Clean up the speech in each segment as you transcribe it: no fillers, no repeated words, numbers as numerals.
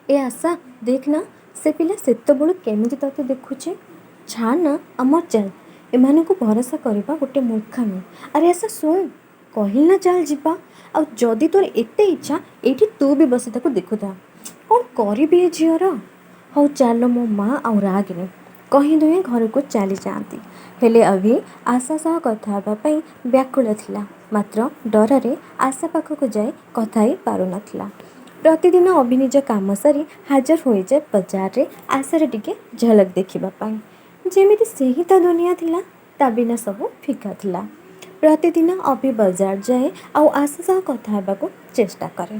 ଏ ଆଶା, ଦେଖ ନା, ସେ ପିଲା ସେତେବେଳୁ କେମିତି ତୋତେ ଦେଖୁଛି। ଛାଡ଼ ନା, ଅମର ଚାଲ। ଏମାନଙ୍କୁ ଭରସା କରିବା ଗୋଟେ ମୂର୍ଖାମି। ଆରେ ଆଶା ଶୁଣ, କହିଲି ନା ଚାଲ ଯିବା। ଆଉ ଯଦି ତୋର ଏତେ ଇଚ୍ଛା, ଏଇଠି ତୁ ବି ବସି ତାକୁ ଦେଖୁଥା। କ'ଣ କରିବି ଏ ଝିଅର? ହଉ ଚାଲ ମୋ ମା, ଆଉ ରାଗନି, କହି ଦୁହେଁ ଘରକୁ ଚାଲିଯାଆନ୍ତି। ହେଲେ ଅଭି ଆଶା ସହ କଥା ହେବା ପାଇଁ ବ୍ୟାକୁଳ ଥିଲା, ମାତ୍ର ଡରରେ ଆଶା ପାଖକୁ ଯାଇ କଥା ହେଇ ପାରୁନଥିଲା। ପ୍ରତିଦିନ ଅଭି ନିଜ କାମ ସାରି ହାଜର ହୋଇଯାଏ ବଜାରରେ ଆଶାର ଟିକେ ଝଲକ ଦେଖିବା ପାଇଁ। ଯେମିତି ସେହି ତା ଦୁନିଆ ଥିଲା, ତା ବିନା ସବୁ ଫିକା ଥିଲା। ପ୍ରତିଦିନ ଅଭି ବଜାର ଯାଏ ଆଉ ଆଶା ସହ କଥା ହେବାକୁ ଚେଷ୍ଟା କରେ।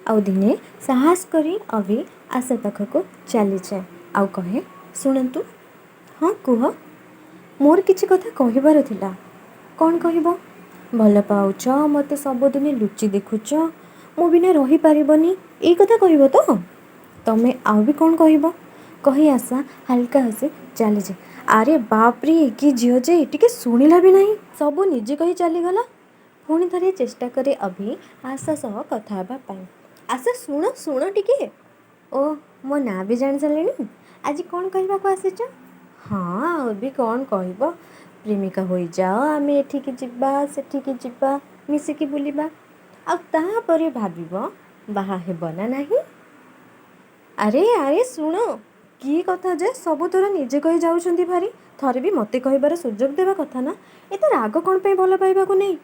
ଆଉ ଦିନେ ସାହସ କରି ଅଭି ଆଶା ପାଖକୁ ଚାଲିଯାଏ ଆଉ କହେ, ଶୁଣନ୍ତୁ। ହଁ, କୁହ। ମୋର କିଛି କଥା କହିବାର ଥିଲା। କ'ଣ କହିବ? ଭଲ ପାଉଛ ମୋତେ, ସବୁଦିନେ ଲୁଚି ଦେଖୁଛ, ମୋ ବିନା ରହିପାରିବନି, ଏଇ କଥା କହିବ ତ? ତମେ ଆଉ ବି କ'ଣ କହିବ? କହି ଆଶା ହାଲକା ହସି ଚାଲିଯାଏ। ଆରେ ବାପରେ, କି ଝିଅ ଯେ ଟିକେ ଶୁଣିଲା ବି ନାହିଁ, ସବୁ ନିଜେ କହି ଚାଲିଗଲା। ପୁଣି ଥରେ ଚେଷ୍ଟା କରେ ଅଭି ଆଶା ସହ କଥା ହେବା ପାଇଁ। ଆଶା, ଶୁଣ ଶୁଣ ଟିକେ। ଓ, ମୋ ନାଁ ବି ଜାଣି ସାରିଲେଣି। ଆଜି କ'ଣ କହିବାକୁ ଆସିଛ? ହଁ, ଆଉ ବି କ'ଣ କହିବ? ପ୍ରେମିକା ହୋଇଯାଅ, ଆମେ ଏଠିକି ଯିବା, ସେଠିକି ଯିବା, ମିଶିକି ବୁଲିବା, ଆଉ ତାପରେ ଭାବିବ ବାହା ହେବ ନା ନାହିଁ। ଆରେ ଆରେ ଶୁଣ, କି କଥା ଯେ ସବୁଥର ନିଜେ କହି ଯାଉଛନ୍ତି ଭାରି, ଥରେ ବି ମୋତେ କହିବାର ସୁଯୋଗ ଦେବା କଥା ନା। ଏତେ ରାଗ କ'ଣ ପାଇଁ ଭଲ ପାଇବାକୁ ନେଇ?